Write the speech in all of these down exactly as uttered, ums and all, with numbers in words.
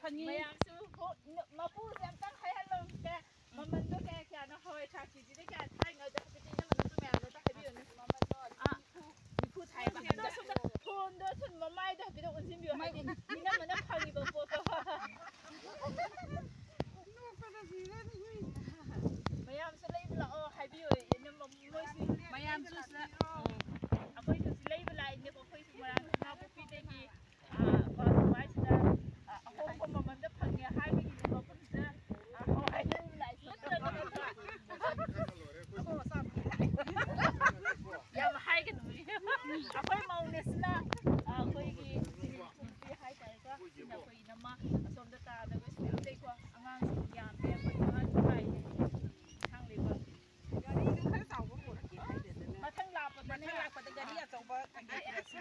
ꯐꯪꯉꯤ꯫ ꯃꯌꯥꯝꯁꯨ ꯍꯣ-, ꯃꯄꯨꯁꯦ ꯑꯝꯇꯪ ꯍꯥꯏꯍꯜꯂꯣꯁꯦ꯫ ꯃꯃꯟꯗꯣ ꯀꯌꯥ ꯀꯌꯥꯅꯣ? ꯍꯋꯥꯏ ꯊ꯭ꯔꯥꯛ ꯀꯦꯖꯤꯗ ꯀꯌꯥ ꯊꯥꯏꯅꯣ? ꯑꯗꯣ ꯍꯥꯏꯐꯦꯠ ꯏꯅꯝꯃꯅꯁꯨ ꯃꯌꯥꯝꯗ ꯑꯝꯇ ꯍꯥꯏꯕꯤꯌꯨꯅꯦ꯫ ꯃꯃꯟꯗꯣ ꯑꯥ, ꯅꯤꯐꯨ ꯊꯥꯏꯕ꯫ ꯑꯗꯣ ꯁꯣꯝꯗ ꯐꯣꯟꯗꯣ ꯁꯨꯝ ꯃꯃꯥꯏꯗꯣ ꯍꯥꯏꯐꯦꯠ ꯑꯣꯟꯁꯤꯟꯕꯤꯌꯨ, ꯍꯥꯏꯗꯤ ꯏꯅꯝꯃꯅ ꯐꯪꯉꯤꯕ ꯄꯣꯠꯇꯣ꯫ ꯅꯣꯛꯄꯗ ꯁꯤꯔꯅꯤ꯫ ꯃꯌꯥꯝꯁꯨ ꯂꯩꯕ ꯂꯥꯛꯑꯣ ꯍꯥꯏꯕꯤꯌꯨ, ꯏꯅꯝꯃ ꯃꯣꯏꯁꯨ꯫ ꯃꯌꯥꯝꯁꯨ ꯁꯤꯗ, ꯑꯩꯈꯣꯏꯁꯨ ꯂꯩꯕ ꯂꯥꯛꯏꯅꯦꯀꯣ, ꯑꯩꯈꯣꯏꯁꯨ ꯃꯣꯏꯔꯥꯡ ꯁꯅꯥꯄꯣꯛꯄꯤꯗꯒꯤ꯫ ꯑꯥ, ꯀ꯭ꯂꯥꯁ ꯍꯥꯏꯁꯤꯗ, ꯑꯥ, ꯑꯍꯣꯡꯕ ꯃꯃꯜꯗ ꯐꯪꯉꯦ ꯍꯥꯏꯕꯒꯤꯅꯦ ꯃꯐꯝꯁꯤꯗ, ꯑꯥ, ꯍꯋꯥꯏ ꯂꯩꯕ ꯂꯥꯛꯏꯁꯦ꯫ ꯌꯥꯝ ꯍꯥꯏꯒꯅꯨ꯫ ꯑꯩꯈꯣꯏ ꯃꯧꯅꯦꯁꯤꯅ, ꯑꯥ, ꯑꯩꯈꯣꯏꯒꯤ ꯅꯨꯄꯤ ꯍꯥꯏꯇꯥꯔꯦꯀꯣ, ꯁꯤꯅ ꯑꯩꯈꯣꯏ ꯏꯅꯝꯃ ꯑꯁꯣꯝꯗ ꯇꯥꯗꯕ ꯁ꯭ꯀꯨꯜꯗꯩꯀꯣ ꯑꯉꯥꯡꯁꯤꯡ ꯌꯥꯝꯃꯦ, ꯑꯩꯈꯣꯏ ꯑꯉꯥꯡꯁꯨ ꯂꯥꯛꯏꯅꯦ꯫ ꯑꯉꯥꯡ ꯂꯩꯕ꯫ ꯒꯥꯔꯤꯗꯨ ꯈꯔ ꯆꯥꯎꯕ ꯄꯨꯔꯛꯀꯦ ꯍꯥꯏꯗꯦꯗꯅ꯫ ꯃꯊꯪ ꯂꯥꯛꯄꯗꯅꯦ꯫ ꯃꯊꯪ ꯂꯥꯛꯄꯗ ꯒꯥꯔꯤ ꯑꯆꯧꯕ ꯀꯩꯀꯩ ꯄꯨꯔꯛꯁꯤ꯫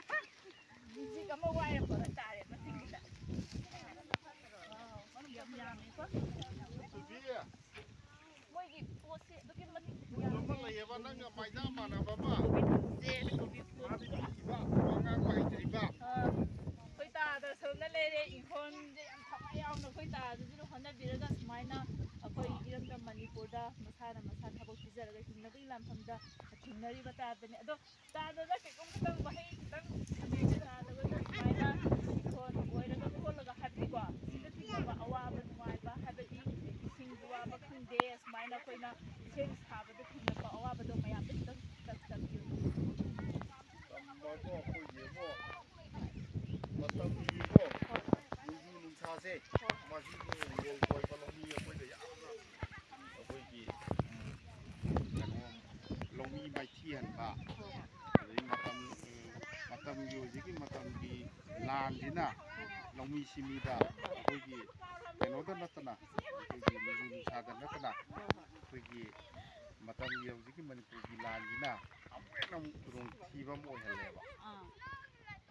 ꯃ꯭ꯌꯨꯖꯤꯛ ꯑꯃ ꯋꯥꯏꯔ ꯄꯨꯔꯛ ꯇꯥꯔꯦ ꯃꯊꯪꯒꯤꯗ꯫ ꯌꯥꯝ ꯌꯥꯝꯃꯦꯀꯣ꯫ ꯃꯣꯏꯒꯤ ꯄꯣꯠꯁꯦ ꯑꯗꯨꯛꯀꯤ ꯃꯇꯤꯛ ꯌꯥꯝꯃꯦ꯫ ꯑꯃ ꯂꯩꯌꯦꯕ, ꯅꯪꯒ ꯃꯥꯏꯗꯥ ꯃꯥꯟꯅꯕ ꯑꯃ꯫ ꯁꯦ, ꯀꯣꯕꯤ ꯐꯨꯜ꯫ ꯃꯥꯗꯤ ꯄꯤꯛꯏꯕ, ꯋꯥ ꯉꯥꯡꯕ ꯍꯩꯇ꯭ꯔꯤꯕ꯫ ꯑꯥ, ꯑꯩꯈꯣꯏ ꯇꯥꯗ ꯁꯣꯝꯗ ꯂꯩꯔꯦ, ꯏꯪꯈꯣꯜꯁꯦ ꯌꯥꯝ ꯊꯋꯥꯏ ꯌꯥꯎꯅ ꯑꯩꯈꯣꯏ ꯇꯥꯗꯁꯤꯅ ꯍꯣꯠꯅꯕꯤꯔꯒ ꯁꯨꯃꯥꯏꯅ ꯑꯩꯈꯣꯏ ꯏꯔꯝꯗꯝ ꯃꯅꯤꯄꯨꯔꯗ ꯃꯁꯥꯅ ꯃꯁꯥ ꯊꯕꯛ ꯄꯤꯖꯔꯒ ꯍꯤꯡꯅꯕꯒꯤ ꯂꯥꯟꯐꯝꯗ ꯊꯦꯡꯅꯔꯤꯕ ꯇꯥꯗꯅꯤ꯫ ꯑꯗꯣ ꯇꯥꯗꯅ ꯀꯩꯒꯨꯝꯕ ꯈꯤꯇꯪ ꯋꯥꯍꯩ ꯈꯤꯇꯪ ꯁꯟꯗꯣꯛꯅ ꯇꯥꯗꯕꯗ ꯁꯨꯃꯥꯏꯅ ꯏꯪꯈꯣꯜ ꯑꯣꯏꯔꯒ ꯈꯣꯠꯂꯒ ꯍꯥꯏꯕꯗꯤꯀꯣ, ꯁꯤꯗ ꯊꯦꯡꯅꯕ ꯑꯋꯥꯕ ꯅꯨꯡꯉꯥꯏꯕ, ꯍꯥꯏꯕꯗꯤ ꯏꯁꯤꯡꯒꯤ ꯋꯥꯕ ꯈꯪꯗꯦ, ꯁꯨꯃꯥꯏꯅ ꯑꯩꯈꯣꯏꯅ ꯁꯦꯝ ꯁꯥꯕꯗ ꯊꯦꯡꯅꯕ ꯑꯋꯥꯕꯗꯣ ꯃꯌꯥꯝꯗ ꯈꯤꯇꯪ ꯇꯝꯕꯤꯌꯨ꯫ ꯇꯝꯕꯕꯨ ꯑꯩꯈꯣꯏꯒꯤꯕꯨ ꯃꯇꯝꯒꯤꯀꯣ ꯅꯣꯡꯖꯨ ꯅꯨꯡꯁꯥꯁꯦ, ꯃꯁꯤꯕꯨ ꯍꯤꯡꯒꯣꯜ ꯀꯣꯏꯕ ꯂꯧꯃꯤ ꯑꯩꯈꯣꯏꯗ ꯌꯥꯝꯅ ꯑꯩꯈꯣꯏꯒꯤ, ꯎꯝ, ꯀꯩꯅꯣ, ꯂꯧꯃꯤ ꯃꯥꯏꯊꯤꯍꯟꯕ, ꯑꯗꯩ ꯃꯇꯝ, ꯎꯝ, ꯃꯇꯝꯒꯤ ꯍꯧꯖꯤꯛꯀꯤ ꯃꯇꯝꯒꯤ ꯂꯥꯟꯁꯤꯅ ꯂꯧꯃꯤ ꯁꯤꯃꯤꯗ ꯑꯩꯈꯣꯏꯒꯤ ꯀꯩꯅꯣꯗ ꯅꯠꯇꯅ, ꯑꯩꯈꯣꯏꯒꯤ ꯅꯣꯡꯖꯨ ꯅꯨꯡꯁꯥꯗ ꯅꯠꯇꯅ, ꯑꯩꯈꯣꯏꯒꯤ ꯃꯇꯝꯒꯤ ꯍꯧꯖꯤꯛꯀꯤ ꯃꯅꯤꯄꯨꯔꯒꯤ ꯂꯥꯟꯁꯤꯅ ꯑꯃꯨꯛ ꯍꯦꯟꯅ ꯑꯃꯨꯛ ꯈꯨꯗꯣꯡꯊꯤꯕ ꯑꯃ ꯑꯣꯏꯍꯜꯂꯦꯕ꯫ ꯑꯥ꯫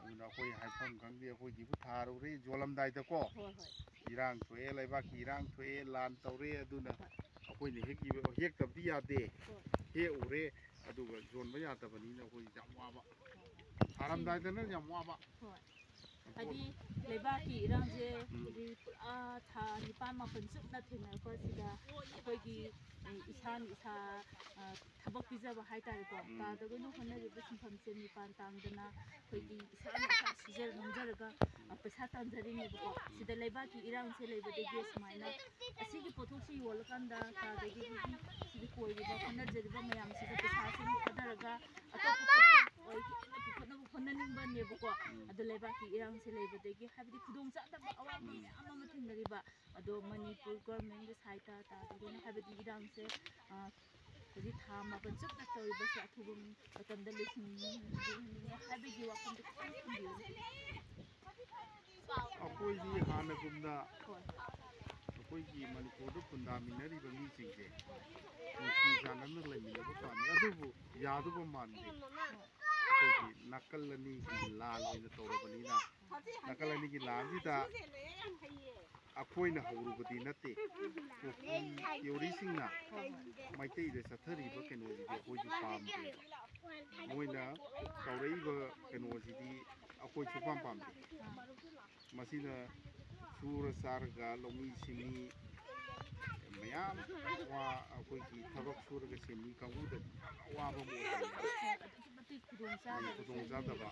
ꯑꯗꯨꯅ ꯑꯩꯈꯣꯏ ꯍꯥꯏꯐꯝ ꯈꯪꯗꯦ, ꯑꯩꯈꯣꯏꯒꯤꯕꯨ ꯊꯥꯔꯨꯔꯦ ꯌꯣꯜꯂꯝꯗꯥꯏꯗꯀꯣ꯫ ꯍꯣꯏ, ꯍꯣꯏ꯫ ꯏꯔꯥꯡ ꯊꯣꯛꯑꯦ, ꯂꯩꯕꯥꯛꯀꯤ ꯏꯔꯥꯡ ꯊꯣꯛꯑꯦ, ꯂꯥꯟ ꯇꯧꯔꯦ, ꯑꯗꯨꯅ ꯍꯣꯏ꯫ ꯑꯩꯈꯣꯏꯅ ꯍꯦꯛꯏꯕ, ꯍꯦꯛꯇꯕꯗꯤ ꯌꯥꯗꯦ꯫ ꯍꯣꯏ꯫ ꯍꯦꯛꯎꯔꯦ, ꯑꯗꯨꯒ ꯌꯣꯟꯕ ꯌꯥꯗꯕꯅꯤꯅ ꯑꯩꯈꯣꯏ ꯌꯥꯝ ꯋꯥꯕ꯫ ꯍꯣꯏ꯫ ꯊꯥꯔꯝꯗꯥꯏꯗꯅ ꯌꯥꯝ ꯋꯥꯕ꯫ ꯍꯣꯏ꯫ ꯍꯥꯏꯗꯤ ꯂꯩꯕꯥꯛꯀꯤ ꯏꯔꯥꯡꯁꯦ ꯎꯝ꯫ ꯍꯧꯖꯤꯛ ꯄꯨꯔꯥ ꯊꯥ ꯅꯤꯄꯥꯟ ꯃꯥꯄꯟ ꯆꯨꯞꯅ ꯊꯦꯡꯅꯔꯛꯄ ꯑꯁꯤꯗ ꯑꯩꯈꯣꯏꯒꯤ, ꯑꯦ, ꯏꯁꯥꯅ ꯏꯁꯥ, ꯑ, ꯊꯕꯛ ꯄꯤꯖꯕ ꯍꯥꯏꯇꯥꯔꯦꯀꯣ꯫ ꯎꯝ꯫ ꯇꯥꯗ ꯑꯩꯈꯣꯏꯅ ꯍꯣꯠꯅꯔꯤꯕ ꯁꯤꯟꯐꯝꯁꯦ ꯃꯤꯄꯥꯟ ꯇꯥꯡꯗꯅ ꯑꯩꯈꯣꯏꯒꯤ ꯏꯁꯥꯅ ꯏꯁꯥ ꯁꯨꯖ ꯅꯣꯝꯖꯔꯒ, ꯑ, ꯄꯩꯁꯥ ꯇꯥꯟꯖꯔꯤꯅꯦꯕꯀꯣ꯫ ꯁꯤꯗ ꯂꯩꯕꯥꯛꯀꯤ ꯏꯔꯥꯡꯁꯦ ꯂꯩꯕꯗꯒꯤ ꯁꯨꯃꯥꯏꯅ ꯑꯁꯤꯒꯤ ꯄꯣꯠꯊꯣꯛꯁꯤ ꯌꯣꯜꯂꯀꯥꯟꯗ ꯇꯥꯗꯒꯤ ꯁꯤꯒꯤ ꯀꯣꯏꯔꯤꯕ ꯍꯣꯠꯅꯖꯔꯤꯕ ꯃꯌꯥꯝꯁꯤꯗ ꯄꯩꯁꯥꯁꯤꯡ ꯊꯥꯗꯔꯒ ꯑꯇꯣꯞꯄ ꯄꯣꯠꯊꯣꯛ ꯑꯣꯏ ꯍꯦꯟꯅ ꯄꯨꯈꯠꯅꯕ ꯍꯣꯠꯅꯅꯤꯡꯕꯅꯦꯕꯀꯣ꯫ ꯎꯝ꯫ ꯑꯗꯣ ꯂꯩꯕꯥꯛꯀꯤ ꯏꯔꯥꯡꯁꯦ ꯂꯩꯕꯗꯒꯤ ꯍꯥꯏꯕꯗꯤ ꯈꯨꯗꯣꯡꯆꯥꯗꯕ ꯑꯋꯥꯕ ꯃꯌꯥꯝ ꯑꯃ ꯊꯦꯡꯅꯔꯤꯕ꯫ ꯑꯗꯣ ꯃꯅꯤꯄꯨꯔ ꯒꯣꯔꯃꯦꯟꯒꯤ ꯁꯥꯏꯠꯇ ꯇꯥꯗꯒꯤꯅ ꯍꯥꯏꯕꯗꯤ ꯏꯔꯥꯡꯁꯦ, ꯑ, ꯍꯧꯖꯤꯛ ꯊꯥ ꯃꯥꯄꯟ ꯆꯨꯞꯅ ꯇꯧꯔꯤꯕꯁꯦ ꯑꯊꯨꯕ ꯃꯇꯝꯗ ꯂꯣꯏꯁꯤꯟꯕꯤꯍꯟꯅꯤꯡꯉꯦ ꯍꯥꯏꯕꯒꯤ ꯋꯥꯐꯝꯗꯣ ꯈꯤꯇꯪ ꯊꯝꯕꯤꯌꯨ꯫ ꯑꯩꯈꯣꯏꯗꯤ ꯍꯥꯟꯅꯒꯨꯝꯅ ꯍꯣꯏ꯫ ꯑꯩꯈꯣꯏꯒꯤ ꯃꯅꯤꯄꯨꯔꯗ ꯈꯨꯟꯗꯥꯃꯤꯟꯅꯔꯤꯕ ꯃꯤꯁꯤꯡꯁꯦ ꯅꯨꯡꯁꯤ ꯆꯥꯟꯅꯅ ꯂꯩꯃꯤꯟꯅꯕ ꯄꯥꯝꯃꯤ, ꯑꯗꯨꯕꯨ ꯌꯥꯗꯧꯕ ꯃꯥꯟꯗꯦ꯫ ꯑꯩꯈꯣꯏꯒꯤ ꯅꯥꯀꯜ ꯑꯅꯤꯒꯤ ꯂꯥꯟ ꯑꯣꯏꯅ ꯇꯧꯔꯕꯅꯤꯅ ꯅꯥꯀꯜ ꯑꯅꯤꯒꯤ ꯂꯥꯟꯁꯤꯗ ꯑꯩꯈꯣꯏꯅ ꯍꯧꯔꯨꯕꯗꯤ ꯅꯠꯇꯦ꯫ ꯀꯨꯀꯤ ꯊꯤꯑꯣꯔꯤꯁꯤꯡꯅ ꯃꯩꯇꯩꯗ ꯆꯠꯊꯔꯤꯕ ꯀꯩꯅꯣꯁꯤꯗꯤ ꯑꯩꯈꯣꯏꯁꯨ ꯄꯥꯝꯗꯦ꯫ ꯃꯣꯏꯅ ꯇꯧꯔꯛꯏꯕ ꯀꯩꯅꯣꯁꯤꯗꯤ ꯑꯩꯈꯣꯏ ꯁꯨꯄꯥꯝ ꯄꯥꯝꯗꯦ꯫ ꯃꯁꯤꯅ ꯁꯨꯔ ꯆꯥꯔꯒ ꯂꯧꯃꯤ ꯁꯤꯟꯃꯤ ꯃꯌꯥꯝ ꯋꯥ-, ꯑꯩꯈꯣꯏꯒꯤ ꯊꯕꯛ ꯁꯨꯔꯒ ꯁꯤꯟꯃꯤ ꯀꯥꯡꯕꯨꯗꯗꯤ ꯌꯥꯝꯅ ꯑꯋꯥꯕ ꯑꯃ ꯑꯣꯏꯍꯜꯂꯦ꯫ ꯑꯗꯨꯛꯀꯤ ꯃꯇꯤꯛ ꯈꯨꯗꯣꯡ ꯆꯥꯗꯕ ꯈꯨꯗꯣꯡ ꯆꯥꯗꯕ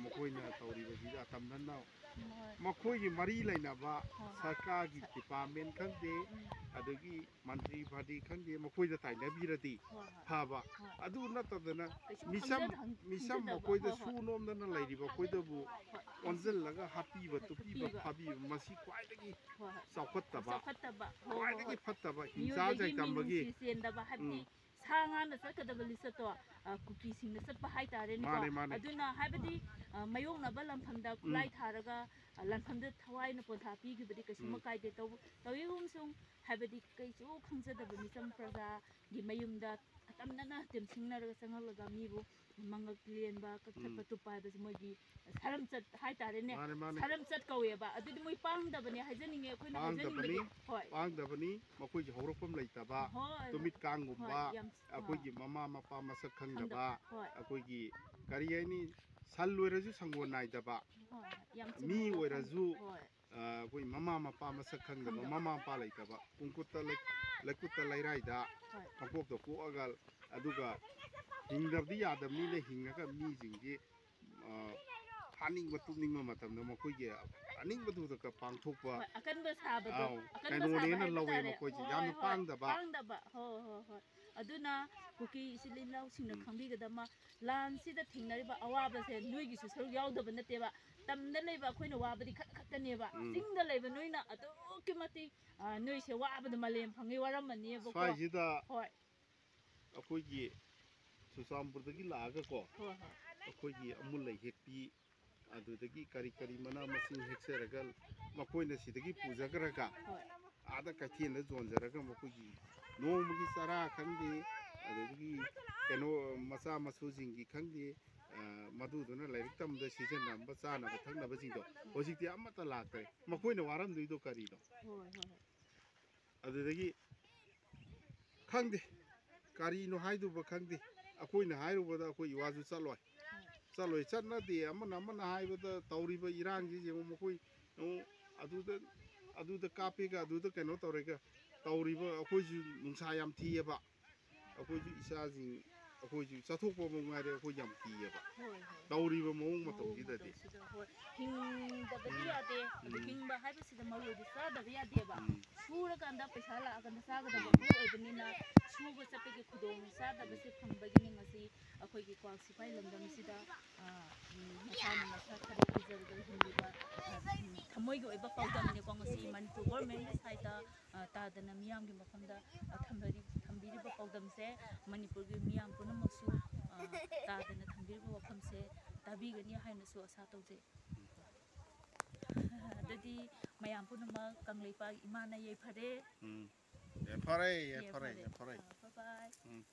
ꯃꯈꯣꯏꯅ ꯇꯧꯔꯤꯕꯁꯤꯗ ꯑꯇꯝꯅꯅ ꯍꯣꯏ꯫ ꯃꯈꯣꯏꯒꯤ ꯃꯔꯤ ꯂꯩꯅꯕ ꯍꯣꯏ, ꯍꯣꯏ꯫ ꯁꯔꯀꯥꯔꯒꯤ ꯗꯤꯄꯥꯔꯠꯃꯦꯟ ꯈꯪꯗꯦ, ꯎꯝ꯫ ꯑꯗꯒꯤ ꯃꯟꯇ꯭ꯔꯤ ꯐꯥꯗꯤ ꯈꯪꯗꯦ, ꯃꯈꯣꯏꯗ ꯇꯥꯏꯅꯕꯤꯔꯗꯤ ꯍꯣꯏ, ꯍꯣꯏ꯫ ꯐꯕ꯫ ꯍꯣꯏ꯫ ꯑꯗꯨ ꯅꯠꯇꯗꯅ ꯀꯩꯁꯨ ꯃꯤꯆꯝ, ꯈꯪꯖ-, ꯈꯪ-, ꯃꯤꯆꯝ ꯈꯪꯖꯗꯕ꯫ ꯑꯩꯈꯣꯏꯗ ꯍꯣꯏ, ꯍꯣꯏ꯫ ꯁꯨ ꯅꯣꯝꯗꯅ ꯂꯩꯔꯤꯕ ꯑꯩꯈꯣꯏꯗꯕꯨ ꯍꯣꯏ꯫ ꯑꯣꯟꯁꯤꯜꯂꯒ ꯍꯥꯠꯄꯤꯕ, ꯇꯨꯞꯄꯤꯕ, ꯍꯥꯠꯄꯤꯕ꯫ ꯐꯥꯕꯤꯕ, ꯃꯁꯤ ꯈ꯭ꯋꯥꯏꯗꯒꯤ ꯍꯣꯏ, ꯍꯣꯏ꯫ ꯆꯥꯎꯈꯠꯇꯕ, ꯆꯥꯎꯈꯠꯇꯕ꯫ ꯍꯣꯏ, ꯈ꯭ꯋꯥꯏꯗꯒꯤ ꯍꯣꯏ꯫ ꯐꯠꯇꯕ ꯍꯤꯡꯆꯥ ꯃꯤꯑꯣꯏꯕꯒꯤ ꯆꯩꯇꯝꯕꯒꯤ ꯃꯤꯅꯨꯡꯁꯤ ꯆꯦꯟꯗꯕ ꯍꯥꯏꯕꯗꯤ ꯎꯝ꯫ ꯁꯥ ꯉꯥꯅ ꯆꯠꯀꯗꯕ ꯂꯤꯆꯠꯇꯣ, ꯑ, ꯀꯨꯀꯤꯁꯤꯡꯅ ꯆꯠꯄ ꯍꯥꯏꯇꯥꯔꯦꯅꯦꯀꯣ꯫ ꯃꯥꯅꯦ, ꯃꯥꯅꯦ꯫ ꯑꯗꯨꯅ ꯍꯥꯏꯕꯗꯤ, ꯑ, ꯃꯥꯌꯣꯛꯅꯕ ꯂꯥꯟꯐꯝꯗ ꯎꯝ꯫ ꯈꯨꯠꯂꯥꯏ ꯊꯥꯔꯒ, ꯑ, ꯂꯥꯟꯐꯝꯗ ꯊꯋꯥꯏꯅ ꯄꯣꯟꯊꯥ ꯄꯤꯈꯤꯕꯗꯤ ꯀꯩꯁꯨꯃꯛ ꯎꯝ꯫ ꯀꯥꯏꯗꯦ꯫ ꯇꯧ-, ꯇꯧꯏꯒꯨꯝꯁꯨꯡ ꯍꯥꯏꯕꯗꯤ ꯀꯩꯁꯨ ꯈꯪꯖꯗꯕ ꯃꯤꯆꯝ ꯄ꯭ꯔꯖꯥꯒꯤ ꯃꯌꯨꯝꯗ ꯑꯇꯝꯅꯅ ꯇꯦꯝꯁꯤꯡꯅꯔꯒ ꯆꯪꯍꯜꯂꯒ ꯃꯤꯕꯨ ꯃꯉꯛ ꯂꯦꯟꯕ, ꯀꯛꯊꯠꯄ ꯎꯝ꯫ ꯇꯨꯞꯄ ꯍꯥꯏꯕꯁꯤ ꯃꯣꯏꯒꯤ ꯁꯔꯝꯆꯠ ꯍꯥꯏꯇꯥꯔꯦꯅꯦ꯫ ꯃꯥꯅꯦ, ꯃꯥꯅꯦ꯫ ꯁꯔꯝꯆꯠ ꯀꯧꯋꯦꯕ꯫ ꯑꯗꯨꯗꯤ ꯃꯣꯏ ꯄꯥꯡꯗꯕꯅꯦ ꯍꯥꯏꯖꯅꯤꯡꯉꯦ ꯑꯩꯈꯣꯏꯅ ꯄꯥꯡꯗꯕꯅꯤ, ꯍꯥꯏꯖꯅꯤꯡꯕꯗꯤ꯫ ꯍꯣꯏ꯫ ꯄꯥꯡꯗꯕꯅꯤ꯫ ꯃꯈꯣꯏꯒꯤ ꯍꯧꯔꯛꯐꯝ ꯂꯩꯇꯕ, ꯍꯣꯏ꯫ ꯇꯨꯃꯤꯠ ꯀꯥꯡꯒꯨꯝꯕ, ꯍꯣꯏ, ꯌꯥꯝ, ꯑꯩꯈꯣꯏꯒꯤ ꯑꯥ꯫ ꯃꯃꯥ ꯃꯄꯥ ꯃꯁꯛ ꯈꯪꯗꯕ, ꯈꯪꯗꯕ꯫ ꯍꯣꯏ꯫ ꯑꯩꯈꯣꯏꯒꯤ ꯀꯔꯤ ꯍꯥꯏꯅꯤ, ꯁꯟ ꯂꯣꯏꯔꯁꯨ ꯁꯪꯒꯣꯜ ꯅꯥꯏꯗꯕ, ꯍꯣꯏ, ꯌꯥꯝ ꯃꯤ ꯆꯨꯝꯕ ꯑꯣꯏꯔꯁꯨ ꯍꯣꯏ ꯑ, ꯑꯩꯈꯣꯏ ꯃꯃꯥ ꯃꯄꯥ ꯃꯁꯛ ꯈꯪꯗꯕ, ꯈꯪꯗꯕ꯫ ꯃꯃꯥ ꯃꯄꯥ ꯂꯩꯇꯕ, ꯄꯨꯡꯀꯨꯠꯇ ꯂꯩ- ꯂꯩꯀꯨꯠꯇ ꯂꯩꯔꯥꯏꯗ ꯍꯣꯏ ꯃꯀꯣꯛꯇ ꯀꯣꯛꯑꯒ, ꯑꯗꯨꯒ ꯍꯤꯡꯗꯕꯗꯤ ꯌꯥꯗꯕꯅꯤꯅ ꯍꯤꯡꯉꯒ ꯃꯤꯁꯤꯡꯗꯤ ꯑ, ꯐꯥꯅꯤꯡꯕ ꯇꯨꯞꯅꯤꯡꯕ ꯃꯇꯝꯗ ꯃꯈꯣꯏꯒꯤ ꯑꯅꯤꯡꯕꯗꯨꯗ ꯄꯥꯡꯊꯣꯛꯄ ꯍꯣꯏ, ꯑꯀꯟꯕ ꯁꯥꯕꯗꯣ ꯑꯥꯎ, ꯑꯀꯟꯕ ꯁꯥꯕ ꯀꯩꯅꯣꯅꯦꯅ ꯍꯥꯏꯕ ꯂꯧꯋꯦ ꯇꯥꯔꯦ꯫ ꯃꯈꯣꯏꯁꯦ꯫ ꯍꯣꯏ, ꯌꯥꯝꯅ ꯍꯣꯏ, ꯄꯥꯡꯗꯕ꯫ ꯄꯥꯡꯗꯕ꯫ ꯍꯣꯏ, ꯍꯣꯏ, ꯍꯣꯏ꯫ ꯑꯗꯨꯅ ꯀꯨꯀꯤ ꯏꯆꯤꯜ ꯏꯅꯥꯎꯁꯤꯡꯅ ꯎꯝ꯫ ꯈꯪꯕꯤꯒꯗꯕ, ꯂꯥꯟꯁꯤꯗ ꯊꯦꯡꯅꯔꯤꯕ ꯑꯋꯥꯕꯁꯦ ꯅꯣꯏꯒꯤꯁꯨ ꯁꯔꯨꯛ ꯌꯥꯎꯗꯕ ꯅꯠꯇꯦꯕ꯫ ꯇꯝꯗ ꯂꯩꯕ ꯑꯩꯈꯣꯏꯅ ꯋꯥꯕꯗꯤ ꯈꯔ ꯈꯛꯇꯅꯦꯕ꯫ ꯎꯝ꯫ ꯆꯤꯡꯗ ꯂꯩꯕ ꯅꯣꯏꯅ ꯑꯗꯨꯛꯀꯤ ꯃꯇꯤꯛ, ꯑ, ꯅꯣꯏꯁꯦ ꯋꯥꯕꯗ ꯃꯥꯂꯦꯝ ꯐꯪꯉꯤ ꯋꯥꯔꯝꯃꯅꯦꯕꯀꯣ꯫ ꯁ꯭ꯋꯥꯏꯁꯤꯗ ꯍꯣꯏ꯫ ꯑꯩꯈꯣꯏꯒꯤ ꯆꯨꯔꯆꯥꯟꯄꯨꯔꯗꯒꯤ ꯂꯥꯛꯑꯒꯀꯣ, ꯍꯣꯏ, ꯍꯣꯏ꯫ ꯑꯩꯈꯣꯏꯒꯤ ꯑꯃꯨꯜ ꯂꯩ ꯍꯦꯛꯄꯤ, ꯑꯗꯨꯗꯒꯤ ꯀꯔꯤ ꯀꯔꯤ ꯃꯅꯥ ꯃꯁꯤꯡ ꯍꯦꯛꯆꯔꯒ ꯃꯈꯣꯏꯅ ꯁꯤꯗꯒꯤ ꯄꯨꯖꯈ꯭ꯔꯒ ꯍꯣꯏ꯫ ꯑꯥꯗ ꯀꯩꯊꯦꯜꯗ ꯌꯣꯟꯖꯔꯒ ꯃꯈꯣꯏꯒꯤ ꯅꯣꯡꯃꯒꯤ ꯆꯔꯥ ꯈꯪꯗꯦ, ꯑꯗꯒꯤ ꯀꯩꯅꯣ ꯃꯆꯥ ꯃꯁꯨꯁꯤꯡꯒꯤ ꯈꯪꯗꯦ, ꯑ, ꯃꯗꯨꯗꯨꯅ ꯂꯥꯏꯔꯤꯛ ꯇꯝꯕꯗ ꯁꯤꯖꯤꯟꯅꯔꯝꯕ ꯆꯥꯅꯕ ꯊꯛꯅꯕꯁꯤꯡꯗꯣ ꯍꯧꯖꯤꯛꯇꯤ ꯑꯃꯠꯇ ꯂꯥꯛꯇ꯭ꯔꯦ꯫ ꯃꯈꯣꯏꯅ ꯋꯥꯔꯝꯗꯣꯏꯗꯣ ꯀꯔꯤꯅꯣ? ꯍꯣꯏ, ꯍꯣꯏ, ꯍꯣꯏ꯫ ꯑꯗꯨꯗꯒꯤ ꯈꯪꯗꯦ, ꯀꯔꯤꯅꯣ ꯍꯥꯏꯗꯨꯕ ꯈꯪꯗꯦ꯫ ꯑꯩꯈꯣꯏꯅ ꯍꯥꯏꯔꯨꯕꯗ ꯑꯩꯈꯣꯏ ꯏꯋꯥꯁꯨ ꯆꯠꯂꯣꯏ꯫ ꯆꯠꯂꯣꯏ, ꯆꯠꯅꯗꯦ꯫ ꯑꯃꯅ ꯑꯃꯅ ꯍꯥꯏꯕꯗ ꯇꯧꯔꯤꯕ ꯏꯔꯥꯡꯁꯤ ꯌꯦꯡꯉꯨ, ꯃꯈꯣꯏ ꯑꯃꯨꯛ ꯑꯗꯨꯗ, ꯑꯗꯨꯗ ꯀꯥꯞꯄꯦꯒ, ꯑꯗꯨꯗ ꯀꯩꯅꯣ ꯇꯧꯔꯦꯒ ꯇꯧꯔꯤꯕ꯫ ꯑꯩꯈꯣꯏꯁꯨ ꯅꯨꯡꯁꯥ ꯌꯥꯝ ꯊꯤꯑꯕ꯫ ꯑꯩꯈꯣꯏꯁꯨ ꯏꯆꯥꯁꯤꯡ, ꯑꯩꯈꯣꯏꯁꯨ ꯆꯠꯊꯣꯛꯄ ꯃꯉꯥꯏꯔꯦ, ꯑꯩꯈꯣꯏ ꯌꯥꯝ ꯀꯤꯑꯕ꯫ ꯍꯣꯏ, ꯍꯣꯏ꯫ ꯇꯧꯔꯤꯕ ꯃꯑꯣꯡ ꯃꯑꯣꯡ ꯃꯇꯧꯁꯤꯗꯗꯤ꯫ ꯃꯇꯧꯁꯤꯗ, ꯍꯣꯏ꯫ ꯍꯤꯡꯗꯕꯗꯤ ꯎꯝ꯫ ꯌꯥꯗꯦ꯫ ꯑꯗꯨ ꯎꯝ꯫ ꯍꯤꯡꯕ ꯍꯥꯏꯕꯁꯤꯗ ꯃꯔꯨꯗꯤ ꯆꯥꯗꯕ ꯌꯥꯗꯦꯕ꯫ ꯎꯝ꯫ ꯁꯨꯔꯀꯥꯟꯗ ꯄꯩꯁꯥ ꯂꯥꯛꯑꯀꯥꯟꯗ ꯆꯥꯒꯗꯕ ꯎꯝ꯫ ꯃꯔꯨ ꯑꯣꯏꯕꯅꯤꯅ ꯁꯨꯕ ꯆꯠꯄꯒꯤ ꯈꯨꯗꯣꯡ ꯆꯥꯗꯕꯁꯦ ꯐꯪꯕꯒꯤꯅꯤ ꯉꯁꯤ ꯑꯩꯈꯣꯏꯒꯤ ꯀ꯭ꯋꯥꯛ ꯁꯤꯐꯥꯏ ꯂꯝꯗꯝꯁꯤꯗ, ꯑ, ꯎꯝ, ꯃꯁꯥꯅ ꯃꯁꯥ ꯊꯕꯛ ꯄꯤꯖꯔꯒ ꯍꯤꯡꯂꯤꯕ, ꯑ, ꯎꯝ, ꯊꯃꯣꯏꯒꯤ ꯑꯣꯏꯕ ꯄꯥꯎꯗꯝꯅꯤꯀꯣ ꯉꯁꯤ ꯃꯅꯤꯄꯨꯔ ꯒꯣꯔꯃꯦꯟꯒꯤ ꯁꯥꯏꯠꯇ, ꯑ, ꯇꯥꯗꯅ ꯃꯤꯌꯥꯝꯒꯤ ꯃꯐꯝꯗ, ꯑ, ꯊꯝꯕꯤꯔꯤ-, ꯊꯝꯕꯤꯔꯤꯕ ꯄꯥꯎꯗꯝꯁꯦ꯫ ꯃꯅꯤꯄꯨꯔꯒꯤ ꯃꯤꯌꯥꯝ ꯄꯨꯝꯅꯃꯛꯁꯨ, ꯑ, ꯇꯥꯗꯅ ꯊꯝꯕꯤꯔꯤꯕ ꯋꯥꯐꯝꯁꯦ ꯇꯥꯕꯤꯒꯅꯤ ꯍꯥꯏꯅꯁꯨ ꯑꯁꯥ ꯇꯧꯖꯩ꯫ ꯑꯗꯨꯗꯤ ꯃꯌꯥꯝ ꯄꯨꯝꯅꯃꯛ ꯀꯪꯂꯩꯄꯥꯛ ꯏꯃꯥꯅ ꯌꯥꯏꯐꯔꯦ꯫ ꯎꯝ꯫ ꯌꯥꯏꯐꯔꯦ, ꯌꯥꯏꯐꯔꯦ, ꯌꯥꯏꯐꯔꯦ꯫ ꯑ, bye bye꯫ ꯎꯝ꯫